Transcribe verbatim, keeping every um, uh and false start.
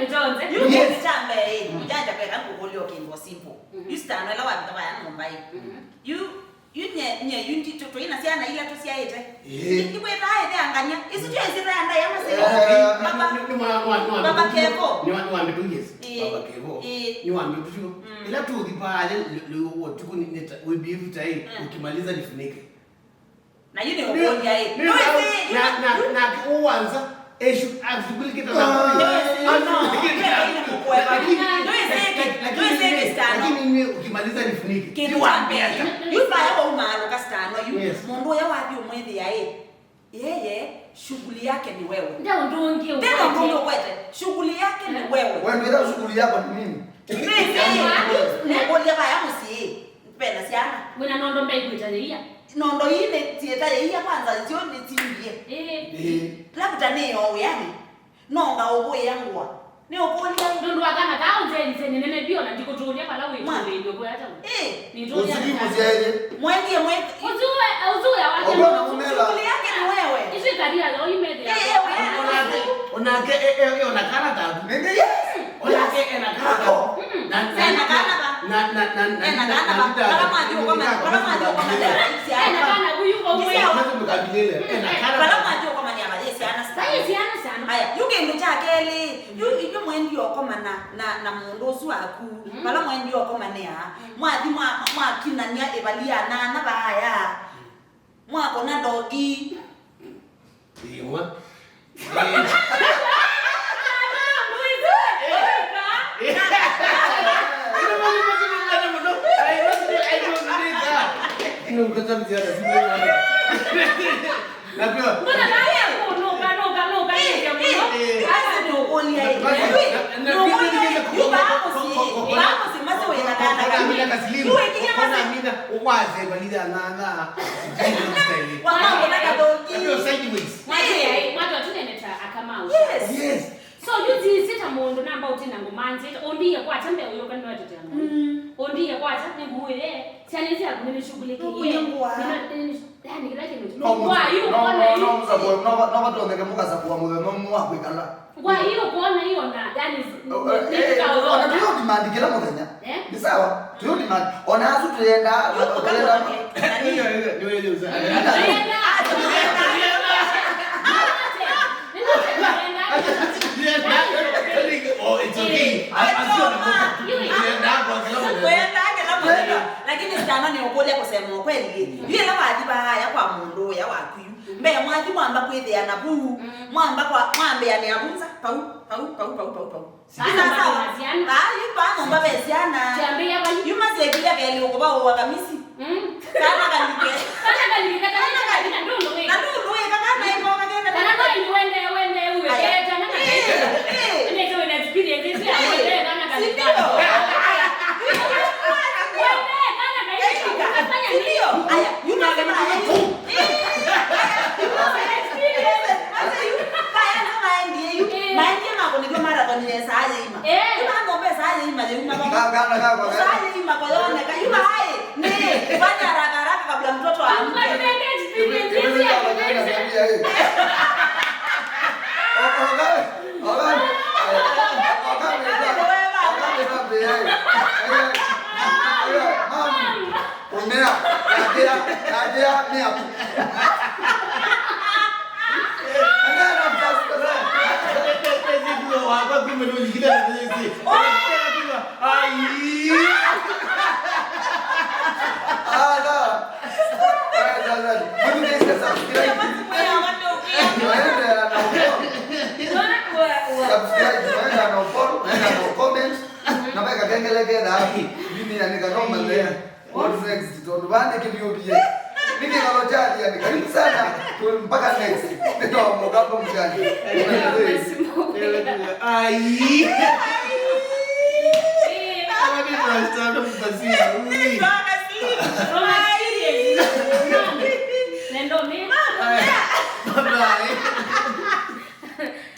kĩndũ kyonthe. Yu kĩndũ kya mbee ĩ, njanja kweka ngũkũlya o kĩndũ o simple. Yu Stan ĩla wavika vaya nyũmba ĩ. Yu, yu nye, nye, yu ndi tũ-, twĩ na syana ila tũsyaĩte. Ĩĩ. Nĩkwĩtaa ĩthe angania. Ĩsu tyo ĩsĩta ya ndaĩa maseo. Eh, baba, nĩ, nĩ, nĩ wa, wa, wa, baba Kevo. Nĩ wa, nĩ wa mĩtũ, yes. Ĩĩ. Baba Kevo. Ĩĩ. Nĩ wa mĩtũ. Ĩla tũthi pale leo ũtukũ nĩ, nĩ ta, we behave ta ĩ, ukimaliza nifunike. Na yu nĩ ũkũlya ĩ. Nĩ, nĩ, na, na, na, na, na, ũwanza, eshu, ashughulikita na. Lakini, lakini, lakini, lakini ukimaliza nifunike. Yu vaya wauma alũka Stan yu. Yes. Mũndũ ũya wathi ũmwĩthĩa ĩ. Yeye, shughuli yake ni wewe. Nda ũndũ ũngĩ. Tena ũndũ ũngĩ ũkwete. Shughuli yake ni wewe. Wewe ndio shughuli yako ni nini? Nĩ, nĩ, nĩ, nĩ, ũkũlya vaya mũsyĩ. Kwĩna nondo mbei kwĩta yĩia. Nondo ii nĩ tieta yĩia kwanza, syo nĩ timbie. Ĩĩ. Ĩĩ. Labda nĩ yo wĩanĩ. No ngaũvũĩa ngũa. Nĩ ũkũlya ĩ? Nũndũ wa kana kaa ũnzeni nene biũ na ndikũtũlya vala wĩ. Mwa. Kũlĩlyo kwĩ ata. Ĩĩ. Nĩtũlya. Ũsu nĩ mũsyaĩlye. Mwendie mwe. Ũsu we, ũsu wĩa wake. Ũkwona mũmela. Shughuli yake ni wewe. Isu ikaria yo imethia. Ĩĩ, ĩĩ, wĩa. Onake, onake, e, e, e, ona kana kaku. Nĩndĩ. Yes. Onake ena kana kaku. Mm. Na, na, ena kana va? Na, na, na, na, ena kana va? Vala mwathi ũkomania, vala mwathi ũkomania. Ena kana kuyu kwa uwe. Mwathi mukabilile. Ena kana. Vala mwathi ũkomania va, yes, ana sana. Yes, ana sana. Aya, yu kĩndũ kya kelĩ, yu, yu mwendi ũkomana na, na mũndũ ũsu waku. Mm. Vala mwendi ũkomanĩa. Mm. Mwathi mwa, mwakinania ĩvali ya nana vaya. Mwakona ndogi. Ĩmwe. Mbona kaya kũnũka, nũka, nũka, nĩsya mũno. Asa nũkũlya ĩ. Basi, na, na, na, nũkũlya ĩ. Yu baa mũsyĩ, baa mũsyĩ masi wĩna kana kanini. Yu ĩkinya masi. Amina, ũkwasya ĩvali ya nana. Wamwona kathũki. Ndio sideways. Mwatwa tuneneta akamau. Yes. Yes. So, yu nzĩsĩ ta mũndũ namba ũtina ngũmanzĩte, ũndie kwata mbee ũyũka nĩwetetea mũndũ. Mm. Ũndie kwata nĩ ngũĩe, syana isu yaku nĩnĩshughulikie. Ũkũnyĩngwa. Nĩna-, nĩnĩ-, yani, kĩla kĩndũ. No, no, no, no, no, no, mũsakũe, no, no, no, vatonyeke mũkasakũa mũthenya ũmwe wa kwĩkala. Kwa hiyo kuona hiyo na, yani, eh, eh, ona tuyo demand kila mũthenya. Eh? Ni sawa, tuyo demand. Ona asu tuyenda, tuyenda. Oh, it's okay. Kwenda kila mũthenya. Lakini sana nĩ ũkũlya kusema ukweli. Yu ĩla wathi vaya kwa mũndũ ũya waku yu. Mbee mwathi mwamba kwĩthĩana vau. Mm. Mwamba kwa, mwambĩanĩa vau nza. Pau, pau, pau, pau, pau, pau. Sawa, sawa. Vaa, yu vaa nyũmba ve syana. Yu masyekilya kelĩ ũkũva ũwa kamisi. Mm. Kana kalike. Kana kalike, kana kalike, na ndũndũ wĩ. Na ndũndũ wĩ, kana ĩko kakenda. Kana no ĩndĩ wende, wende uwe. Aya. Kana kalike. Eh, eh. Ene ĩtũ wĩna experience, ĩsĩ ya wende, kana kalike. Sindio? Aya. Wende, kana kalike. Sindio? Aya, yu nasema, aya, yu. Maendie yu. Eh. Maendie makũnĩthw'a marathon ya saa yĩima. Eh. Yu manombe saa yĩima yĩuma vamwe. Saa yĩima koyoneka. Yu vaĩ. Nĩ. Fanya haraka haraka kabla mtoto aamke. Mama. Ũnea, ndakĩa, ndakĩa, nĩ aku. Ene na mtasi, ene. Ai. Ala. Ai, ala. Mũndũ nĩ subscribe. Maende na follow. Subscribe, maende na follow, maende na comment. Na maeka kengele ketha. Mimi ya nika no male. What's next? Tondũ vaa nĩ kĩvyũvie. Nĩ kĩng'alo kya Athia, nĩ karibu sana. Tu-, mpaka next. Nĩ twa mũgambo mjani. Ai. Kama ni tunastahili kupasua. Ui. Ai. Bye bye.